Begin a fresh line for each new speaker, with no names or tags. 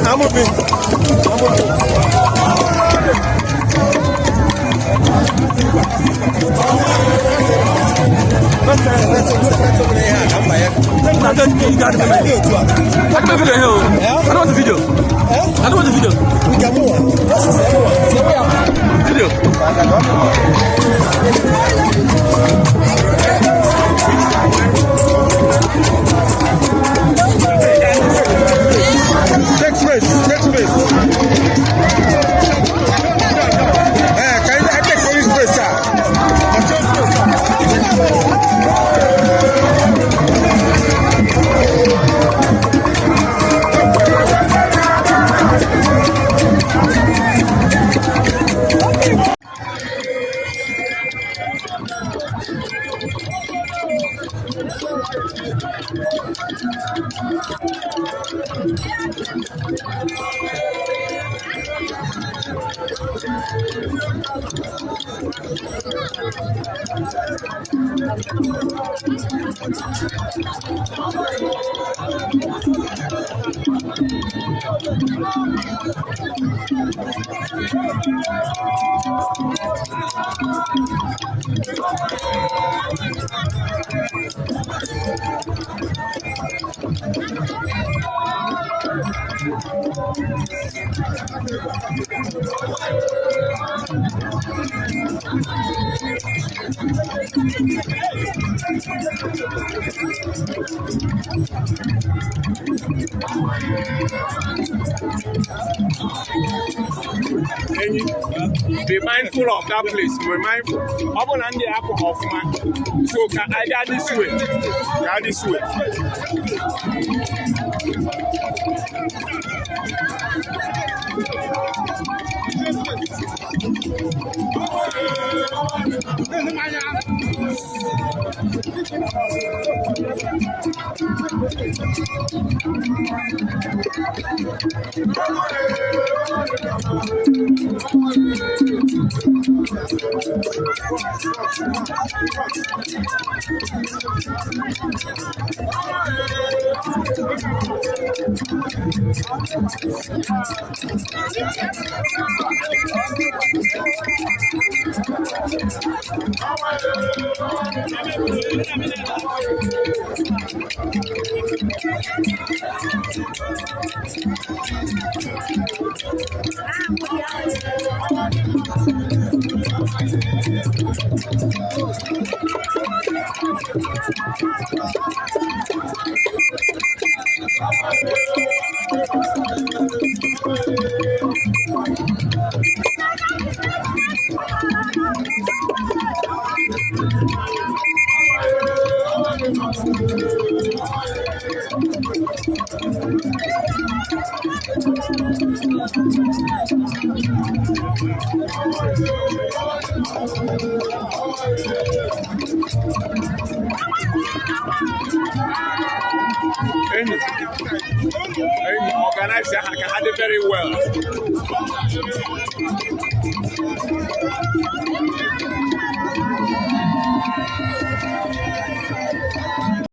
I'm moving. I'm moving.
I don't video here. I don't want the video. I don't want the video. Video.
Take space. Take space. Can you take police space, sir? Take space, sir.
Enyi, be mindful of that place. Be mindful. Ọ bụ na ndị apụ ọfụma, so ka I gaa this way, gaa this way. Enyi, enyi, organize ha ka ha dị very well.